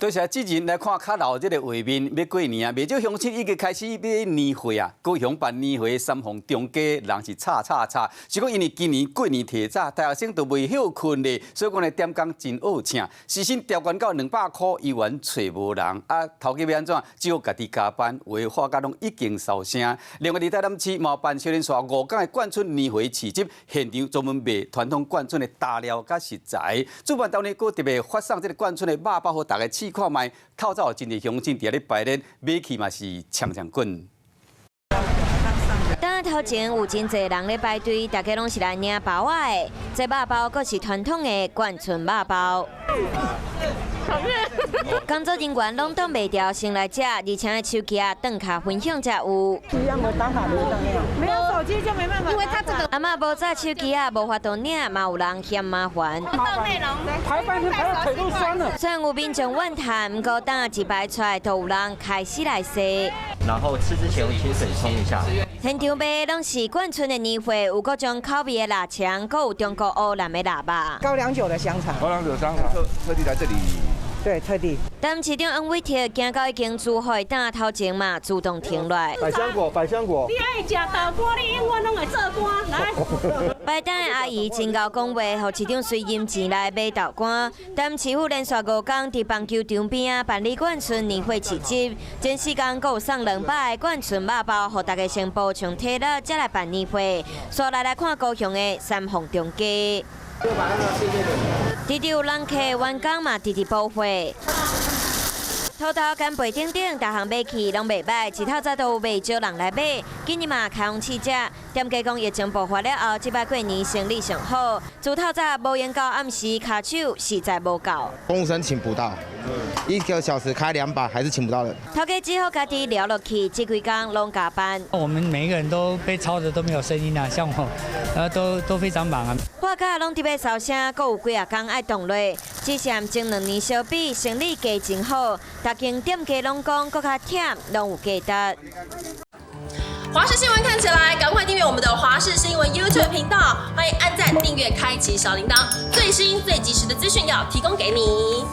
多謝之前來看較老這个畫面，欲過年啊，袂少鄉親已經開始買年貨啊。高雄辦年貨三鳳中街人是吵吵吵，是講因為今年過年提早，大學生都袂歇睏咧，所以講咧點工真惡請，時薪調懸到200箍，依然揣無人。啊，頭家欲按怎？只好家己加班，有的話甲攏已經收聲。另外，佇台南市嘛辦小連續5工的冠春年貨市集，現場專門賣傳統冠春的搭料佮食材。主辦單位閣特別發送這个冠春的肉包，予大家試看覓，透早有真濟鄉親佇遐咧排練，買去嘛是搶搶滾。檔頭前有真濟人咧排隊，大家攏是來領包仔的。這肉包閣是傳統的冠春肉包。工作人員攏擋袂牢，先來食，而且手機仔轉卡分享才有。沒有手機就沒辦法。因為他這個阿嬤無帶手機仔，無法度領，嘛有人嫌麻煩。排半天排到腿都酸了。雖然有民眾怨嘆，毋過檔一擺出來，就有人開始來踅。然後吃之前用清水沖一下。現場賣的攏是冠春的年貨，有各種口味的臘腸，閣有中國烏南的臘肉。高粱酒的香腸。高粱酒香腸，特地來這裡。對，特地。但市長黃偉哲行到已經煮好的檔頭前嘛，主動停落來。百香果，百香果。你愛食豆乾，你永遠攏會做乾。來。擺檔的阿姨真𠢕講話，予市長隨用錢來買豆乾。但市府連續5工佇棒球場邊仔辦理冠春年貨市集，前四工閣有送200個冠春肉包，予大家先補充體力，才來辦年貨。煞來來看高雄的三鳳中街。直直有人客員工嘛，直直補貨。土豆干貝等等，逐項買去攏袂䆀，一透早都有袂少人來買。今日嘛開放試食，店家講疫情爆發了後，這擺過年生意上好。自透早無閒到暗時，跤手實在無夠。工讀生請不到，一個小時開200，還是請不到人。頭家只好家己撩落去，這幾工攏加班。我們每一個人都被操得都沒有聲音啊，像我，都非常忙啊。破卡攏佇咧收聲，閣有幾仔工愛動落。只是和前兩年相比，生意加真好，逐間店家攏講閣較忝，攏有價值。華視新聞看起來，趕快訂閱我們的華視新聞 YouTube 頻道，歡迎按讚、訂閱、開啟小鈴鐺，最新最及時的資訊要提供給你。